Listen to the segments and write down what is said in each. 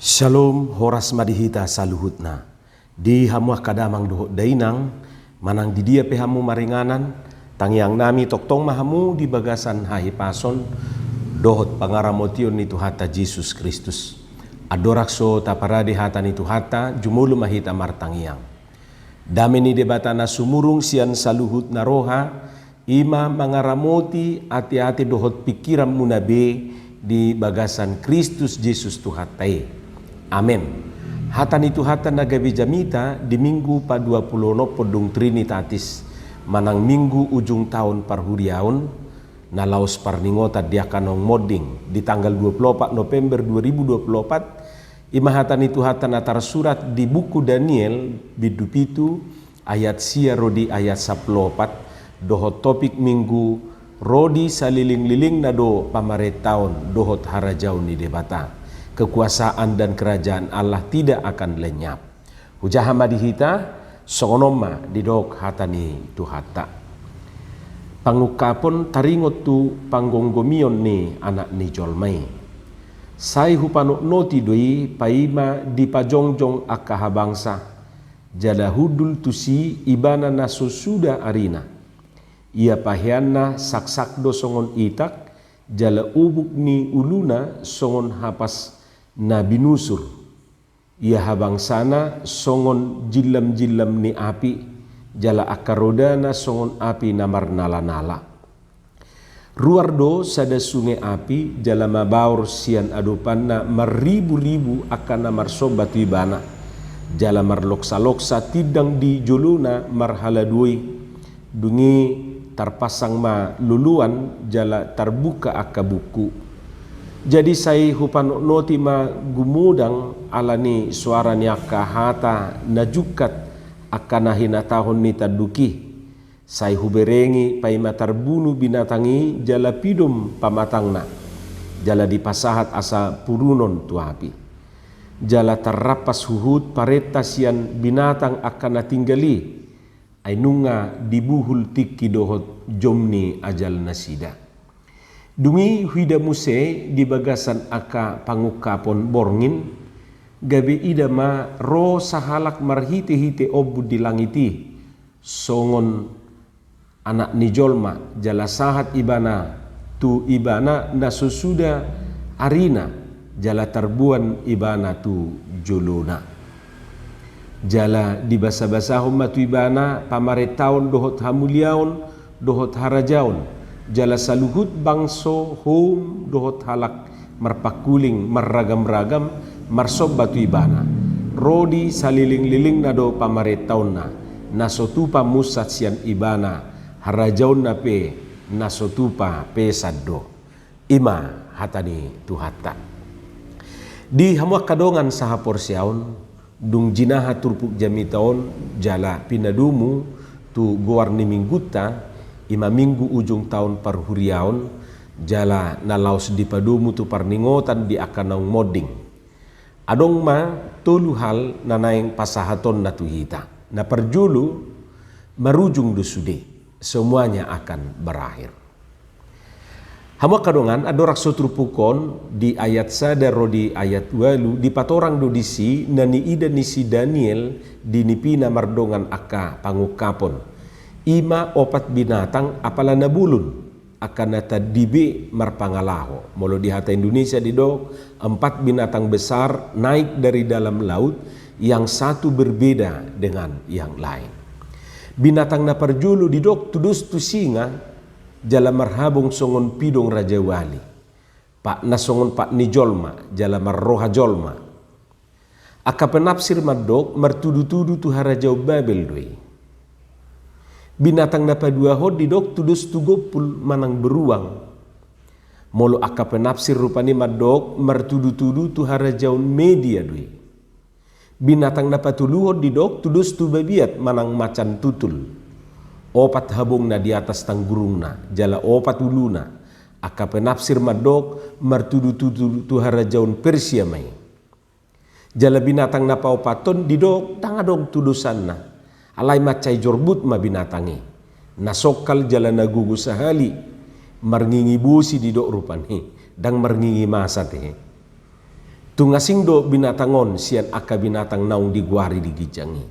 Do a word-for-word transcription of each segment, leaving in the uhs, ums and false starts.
Shalom, horas ma di hita saluhutna. Di hamu angka damang dohot dainang, manang di dia pe hamu maringanan, tangiang nami tongtong ma hamu di bagasan hahipason dohot pangaramotion ni Tuhanta Jesus Kristus. Andorang so taparade hata ni Tuhanta, jumolo ma hita martangiang. Dame ni Debata na sumurung sian saluhutna roha, i ma mangaramoti ateate dohot pingkiranmuna be di bagasan Kristus Jesus Tuhanta i. Amen. Hata ni Tuhanta na gabe jamita di Minggu paduapuluonomhon dung Trinitatis, manang Minggu ujung taon parhuriaon, na laos parningotan di angka naung monding di tanggal dua puluh opat November dua ribu dua puluh opat, i ma hata ni Tuhanta na tarsurat di buku Daniel, bindu pitu, ayat sia ro di ayat sampulu opat, dohot topik Minggu, ro di salelenglelengna do pamarentaon dohot harajaon ni Debata. Kekuasaan dan kerajaan Allah tidak akan lenyap. Hujaha ma di hita, songon on ma didok hata ni Tuhanta. Pangungkapon taringot tu panggomgomion ni Anak ni jolma i. Sai hupanotnoti do i paima dipajongjong angka habangsa, jala hundul tusi Ibana na so suda arina. Ia paheanna saksak do songon itak, jala ubuk ni uluna songon hapas na binusur. Ia habangsana songon jillamjillam ni api, jala angka rodana songon api na marnalanala. Ruar do sada sunge api, jala mabaor sian adopanna marriburibu angka na marsomba tu ibana, jala marloksaloksa tindang di jolona marhaladoi. Dung i tarpasang ma loloan jala tarbuka angka buku. Jadi sai hupanotnoti ma gumodang ala ni soara ni angka hata na jungkat angka na hinatahon ni tanduk i. Sai huberengi paima tarbunu binatang i jala pidom pamatangna, jala dipasahat asa purunon tu api. Jala tarrampas huhut parenta sian binatang angka na tinggal i. Ai nunga dibuhul tingki dohot jom ni ajalnasida. Dung i huida muse di bagasan angka pangungkapon borngin, gabe ida ma ro sahalak marhitehite ombun di langit i, songon Anak ni jolma, jala sahat ibana tu ibana na so suda arina, jala tarboan ibana tu jolona. Jala dibasabasahon ma tu ibana pamarentaon dohot hamuliaon dohot harajaon, jala saluhut bangso, houm dohot halak marpangkuling marragamragam marsomba tu ibana. Ro di salelenglelengna do pamarentaonna, na so tupa munsat sian ibana, harajaonna pe na so tupa pesan do. I ma hata ni Tuhanta. Di hamu angka dongan sahaporseaon, dung jinaha turpuk jamita on jala pinadomu tu goar ni minggunta, i ma minggu ujung taon parhuriaon, jala na laos dipadomu tu parningotan di angka naung monding. Adong ma tolu hal na naeng pasahatonna tu hita. Na parjolo, marujung do sude, semuanya akan berakhir. Hamu angka dongan, andorang so turpuk on, di ayat sada ro di ayat ualu, dipatorang do disi na niida ni si Daniel di nipina mardongan angka pangungkapon. I ma opat binatang apala na bolon, angka na tandi be marpangalaho. Molo di hata Indonesia didok, empat binatang besar naik dari dalam laut, yang satu berbeda dengan yang lain. Binatang na parjolo didok tudos tu singa, jala marhabong songon pidong rajawali. Patna songon pat ni jolma, jala marroha jolma. Angka penafsir mandok martudutudu tu harajaon Babel do i. Binatang na paduahon didok tudos tu gompul manang beruang. Molo angka penafsir rupani mandok martudutudu tu harajaon Media do i. Binatang na patoluhon didok tudos tu babiat manang macan tutul. Opat habongna di atas tanggurungna, jala opat uluna. Angka penafsir mandok martudutudu tu harajaon Persia ma i. Jala binatang na paopathon didok ndang adong tudosanna. Alai mansai jorbut ma binatang i. Na songkal jala na gogo sahali. Marngingi bosi didok rupani. Ndang marngingi masa tehe. Tung asing do binatang on sian angka binatang naung digoari di ginjang i.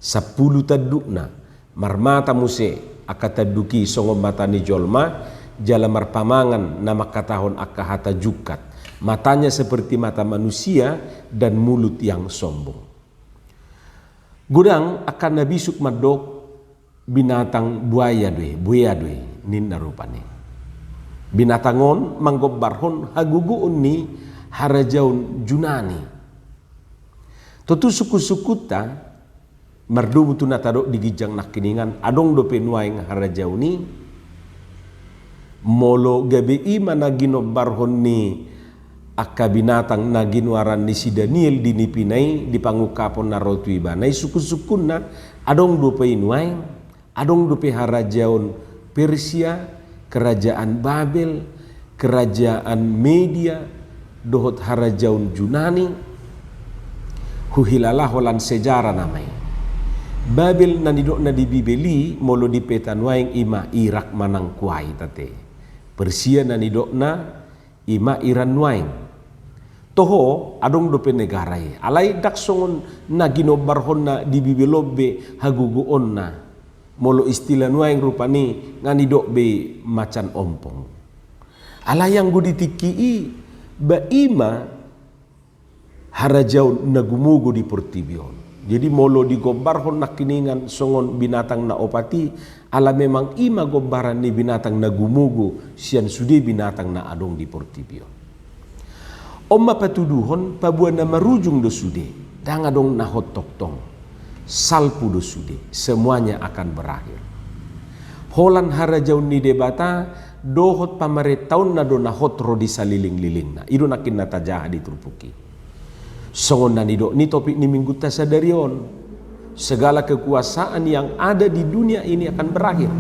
Sampulu tandukna, marmata muse angka tanduk i songon mata ni jolma, jala marpamangan na mangkatahon angka hata jungkat. Matanya seperti mata manusia dan mulut yang sombong. Godang angka na bisuk mandok binatang buaya do i, buea do i, ninna rupani. Binatang on manggombarhon hagogoon ni harajaon Junani. Tontu sungkun-sungkunta, mardomu tu na tadok di ginjang nangkiningan, adong dope nuaeng harajaon i, molo gabe i ma na ginombarhon ni angka binatang na ginoaran ni si Daniel di nipina i di pangungkapon na ro tu ibana i, sungkun-sungkunna adong dope i nuaeng, adong dope harajaon Persia, kerajaan Babel, kerajaan Media, dohot harajaon Junani. Huhilala holan sejarah nama i. Babel na nidokna di Bibel i molo dipeta nuaeng i ma Irak manang Kuwait ate. Persia na nidokna i ma Iran nuaeng. Toho, adong dope negara i. Alai ndang songon na ginombarhonna di Bibel on be hagogoonna. Molo istilah nuaeng rupani nga nidok be macan ompong. Alai anggo di tingki i, ba i ma harajaon na gumogo di portibi on. Jadi molo digombarhon nangkiningan songon binatang na opat i, ala memang i ma gombaran ni binatang na gumogo sian sude binatang na adong di portibi on. On ma patuduhon, paboa na marujung do sude, ndang adong na hot tongtong. Salpu do sude, semuanya akan berakhir. Holan harajaon ni Debata dohot pamarentaonna do na hot ro di saliling-lilingna. I do nangkin na tajaha di turpuk i. Songon na nidok ni topik ni minggunta sadari on, segala kekuasaan yang ada di dunia ini akan berakhir.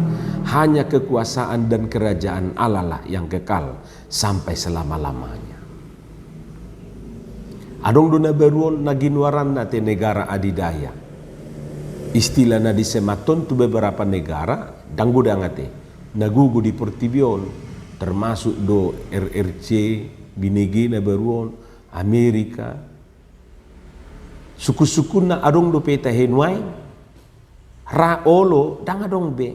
Hanya kekuasaan dan kerajaan Allah lah yang kekal sampai selama-lamanya. Adong do na baru on na ginoaranna ate negara adidaya. Istilah na disematon tu beberapa negara, ndang godang ate, na gogo di portibi on, termasuk do R R C, binege na baru on, Amerika. Sungkun-sungkunna adong dope tahe nuaeng? Ra, olo, ndang adong be.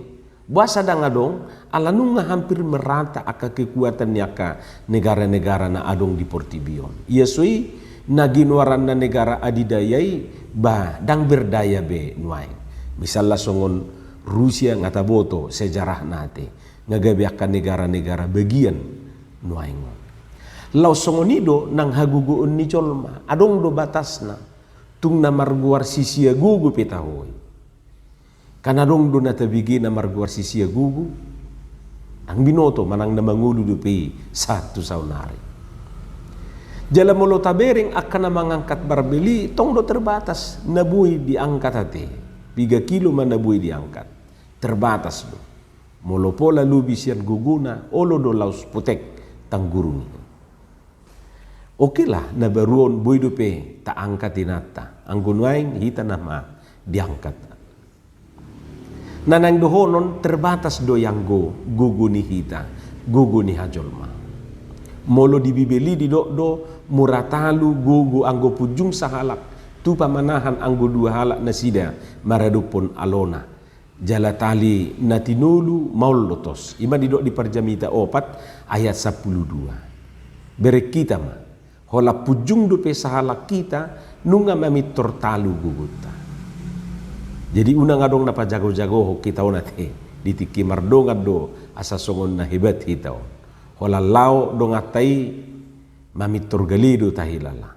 Boasa ndang adong? Ala nunga hampir merata angka kekuatan ni angka negara-negara na adong di portibi on. Ia so i, na ginoaranna negara adidaya i, ba, ndang berdaya be nuaeng. Misalna songon Rusia nga taboto sejarahna ate, nga gabe angka negara-negara bagian nuaeng on. Laos songon i do nang hagogoon ni jolma, adong do batasna. Tung na margoar sisia gogo pe taho i. Kan adong do na tabege na margoar sisia gogo. Ndang binoto manang na mangolu dope i sahat tu saonari. Jala molo tabereng angka na mangangkat barbel i, tong do terbatas na boi diangkat ate. Piga kilo ma na boi diangkat? Terbatas do. Molo pola lobi sian gogona, olo do laos potek tanggurung i. Oke lah, na baru on boi dope taangkat inanta. Anggo nuaeng hita nama diangkat. Na naeng dohonon, terbatas do i anggo gogo ni hita, gogo ni hajolma. Molo di Bibel i didok do, mura talu gogo anggo punjung sahalak tu pamanahan anggo dua halak nasida maradophon alona. Jala tali na tinolu maol do tos. I ma didok di Parjamita opat ayat sampulu dua. Bereng hita ma. Holan punjung dope sahalak hita, nunga mamintor talu gogonta. Jadi unang adong na pajago-jagohon hita on ate, di tingki mardongan do asa songon na hebat hita on. Holan laho donganta i mamintor gale do tahilala.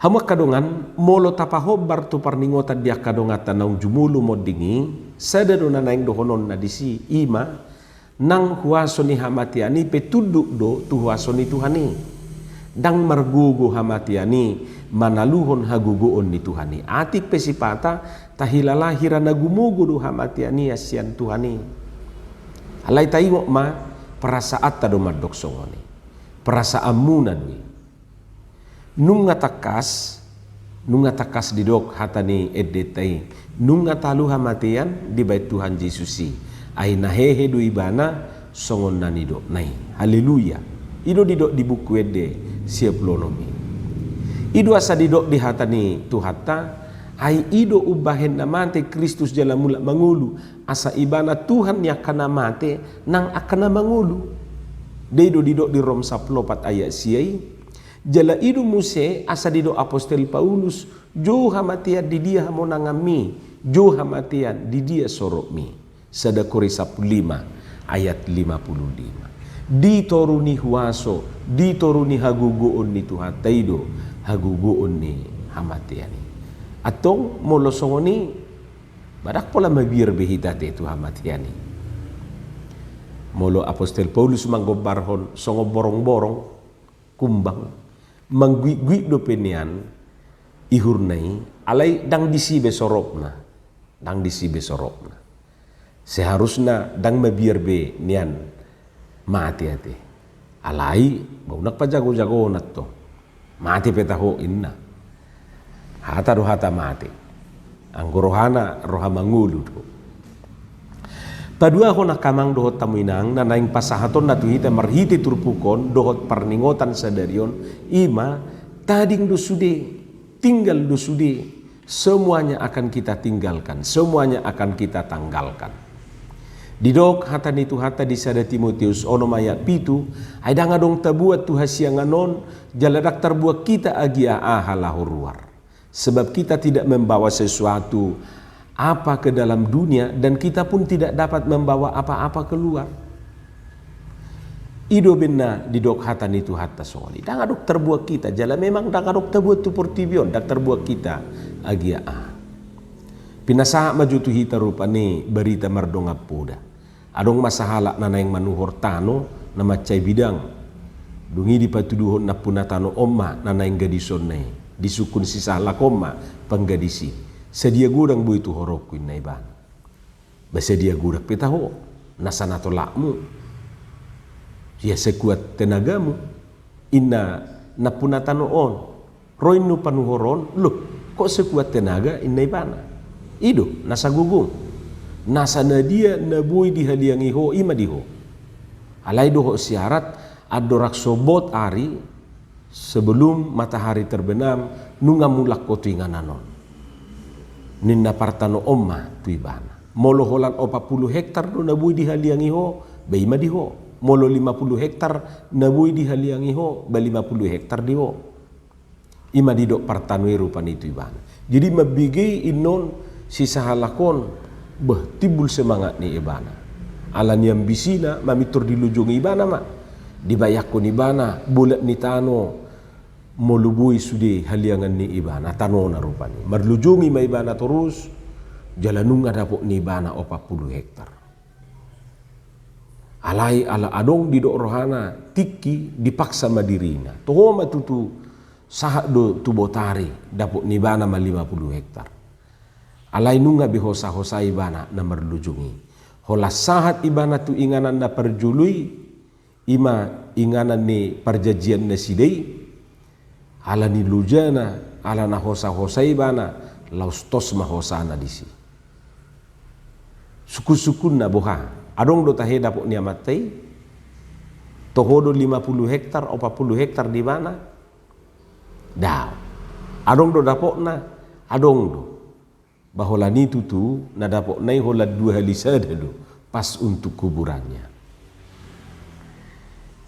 Hamu angka dongan, molo tapahombar tu parningotan di angka donganta naung jumolo monding i, sada do na naeng dohononna disi, i ma, nang huaso ni hamatean i pe tunduk do tu huaso ni Tuhan i. Ndang margogo hamatean i manaluhon hagogoon ni Tuhan i. Atik pe sipata tahilala hira na gumogo do hamatean i sian Tuhan i. Alai taingot ma, perasaanta do mandok songon i. Perasaanmuna do i. Nunga tangkas, nunga tangkas didok hata ni endenta i, nunga talu hamatean dibahen Tuhan Jesus i. Ai na hehe do ibana songon na nidokna i. Haleluya. I do didok di Buku Ende sia pulu onom i. I do asa didok di hata ni Tuhanta, ai i do umbahen na mate Kristus jala mulak mangolu, asa Ibana Tuhan ni angka na mate nang angka na mangolu. Dei do didok di Rom sampulu opat ayat sia i. Jala i do muse asa didok apostel Paulus, jo hamatean di dia hamonanganmi, jo hamatean di dia soropmi. Sada Korintus sampulu lima ayat lima pulu lima. Di toru ni huaso, di toru ni hagogoon ni Tuhanta i do hagogoon ni hamatean i. Antong molo songon i, ndang pola mabiar be hita ate tu hamatean i. Molo apostel Paulus manggombarhon songon borong-borong, kumbang, mangguitguit dope nian ihurna i, alai ndang disi be soropna, ndang disi be soropna. Seharusna ndang mabiar be nian mate ate. Alai, ba unang pajago-jagoon antong. Mate pe taho inna. Hata do hata mate. Anggo rohana, roha mangolu do. Paduahon angka amang dohot hamu inang, na naeng pasahatonna tu hita marhite turpuk on dohot parningotan sadari on, i ma, tading do sude, tinggal do sude, semuanya akan kita tinggalkan, semuanya akan kita tanggalkan. Didok hata ni Tuhanta di sada Timoteus onom ayat pitu, ai ndang adong tabuat tu hasiangan on, jala ndang tarbuat hita agia aha laho ruar. Sebab kita tidak membawa sesuatu apa ke dalam dunia, dan kita pun tidak dapat membawa apa-apa keluar. I do umbahen na didok hata ni Tuhanta songon i. Ndang adong tarbuat hita, jala memang ndang adong tabuat tu portibi on, ndang tarbuat hita agia aha. Pinasahat ma jo tu hita rupani barita mardongan poda. Adong ma sahalak na naeng manuhor tano na mansai bidang. Dung i dipatuduhon nampuna tano on ma na naeng gadisonna i. Disungkun si sahalak on ma panggadis i. Sadia godang boi tuhorongku, inna ibana. Ba sadia godang pe taho, nasa na tolapmu, ia sekuat tenagamu, inna nampuna tano on. Ro inna panuhor on, loh, kok sekuat tenaga, inna ibana. I do nasa gogom. Nasa na dia na boi dihaliangi ho, i ma di ho. Alai dohot syarat, andorang so bot ari, sebelum matahari terbenam, nunga mulak ho tu inganan on, ninna partano on ma tu ibana. Molo holan opat pulu hektar do na boi dihaliangi ho, ba i ma di ho. Molo lima pulu hektar na boi dihaliangi ho, ba lima pulu hektar di ho. I ma didok partano i rupani tu ibana. Jadi mambege i, inna on si sahalak on, beh, timbul semangat ni ibana. Ala ni ambisina, mamintor dilujongi ibana ma. Dibayangkon ibana, bolak ni tano, molo boi sude haliangan ni ibana, tanona rupani. Marlujongi ma ibana torus, jala nunga dapot ni ibana opat pulu hektar. Alai ala adong didok rohana tingki, dipaksa ma dirina. Toho ma tutu sahat do tu botari dapot ni ibana ma lima pulu hektar. Alai nunga be hosa-hosa ibana na marlujung i. Holan sahat ibana tu inganan na parjolo i, i ma inganan ni parjanjian nasida i, ala ni lojana, ala na hosa-hosa ibana, laos tos ma hosana disi. Sungkun-sungkunna boha, adong do tahe dapot ni amanta i? Toho do lima pulu hektar, opat pulu hektar di ibana? Daong. Adong do dapotna? Adong do. Ba holan i tutu na dapotna i holan dua hali sada do, pas untuk kuburannya.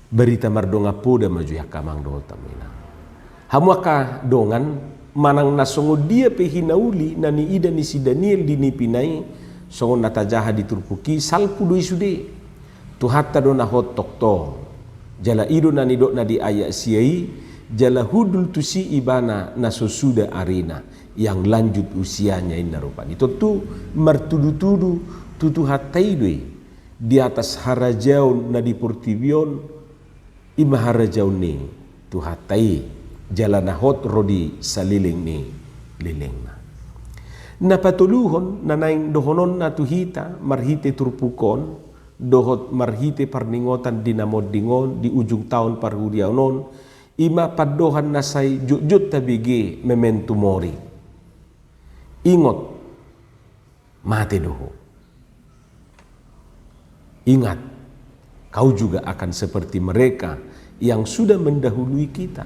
Barita mardongan poda ma jo i angka amang dohot hamu inang. Hamu angka dongan, manang na songon dia pe hinauli na niida ni si Daniel di nipina i, songon na tajaha di turpuk i, salpu do i sude. Tuhanta do na hot tongtong. Jala i do na nidokna di ayat sia i, jala hundul tusi ibana na so suda arina, yang lanjut usianya, inna rupani. Tontu martudu-tudu tu Tuhanta i do i. Di atas harajaon na di portibi on, i ma harajaon ni Tuhanta i, jala na hot ro di saleleng ni lelengna. Na patoluhon na naeng dohononna tu hita marhite turpuk on, dohot marhite parningotan di na monding on, di ujung taon parhuriaon on, i ma pandohan na sai jotjot tabege, memento mori. Ingot, mate do ho. Ingat, kau juga akan seperti mereka yang sudah mendahului kita.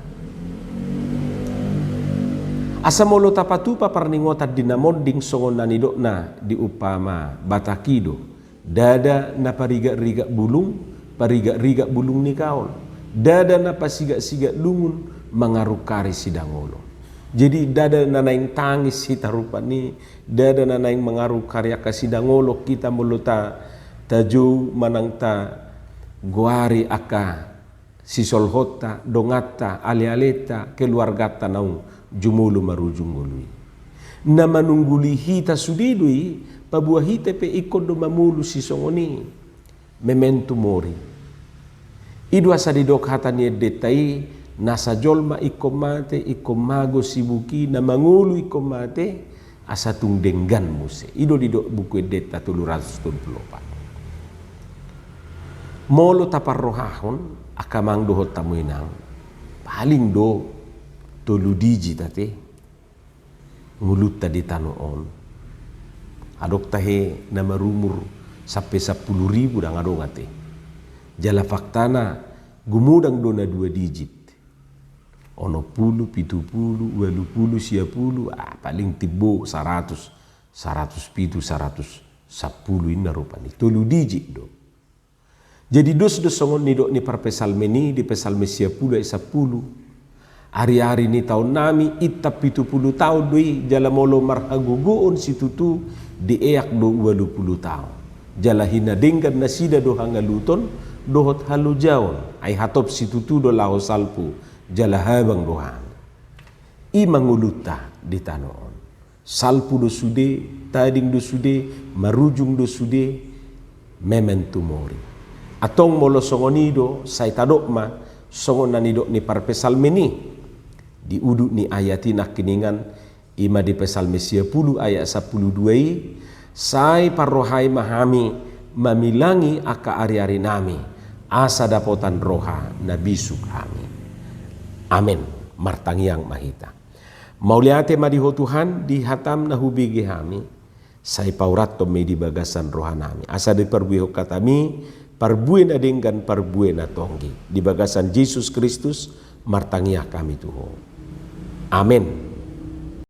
Asa molo tapatupa parningotan di na monding songon na nidokna di umpama Batak i do, ndada na parigat-rigat bulung, parigat-rigat bulung ni kaol. Ndada na pasigat-sigat lungun, mangarungkari sidangolon. Jadi ndada na naeng tangis hita rupani, ndada na naeng mangarungkari angka sidangolon hita molo ta, tajou manang tagoari angka sisolhotta, donganta, alealeta, keluarganta naung jumolo marujung ngolu i. Na manungguli hita sude do i, paboa hita pe ingkon do mamolus i songon i. Memento mori. I do asa didok hata ni endenta i, nasa jolma ingkon mate, ingkon mago sibuk i, na mangolu ingkon mate, asa tung denggan muse. I do didok Buku Endenta tolu ratus tolu pulu opat. Molo taparrohahon, angka amang dohot hamu inang, paling do tolu digit ate ngolunta di tano on. Adong tahe na marumur sampe sampulu ribu, ndang adong ate. Jala faktana, gumodang do na dua digit. Onom pulu, pitu pulu, ualu pulu, sia pulu, ah, paling timbo saratus, saratus pitu, saratus sampulu, inna rupani. Tolu digit do. Jadi dos do songon nidok ni parpsalmen i di Psalmen sia pulu ayat sampulu. Ari-ari ni taonnami intan pitu pulu taon do i, jala molo marhagogoon situtu, dieak do ualu pulu taon. Jala hinadenggan nasida do hangaluton dohot halojaon, ai hatop situtu do laho salpu, jala habang do hami. I ma ngolunta di tano on. Salpu do sude, tading do sude, marujung do sude, memento mori. Antong molo songon i do, sai tadok ma songon na nidok ni parpsalmen i. Di udut ni ayat i nangkiningan, i ma di Psalmen sia pulu ayat sampulu dua i, sai parrohai ma hami mamilangi angka ari-arinami, asa dapotan roha na bisuk hami. Amen. Martangiang ma hita. Mauliate ma di Ho Tuhan, di hatam na hubege hami, sai paurathon ma i di bagasan rohanami. Asa diparbuehon hatami, parbue na denggan, parbue na tonggi. Di bagasan Jesus Kristus, martangiang hami tu Ho. Amen.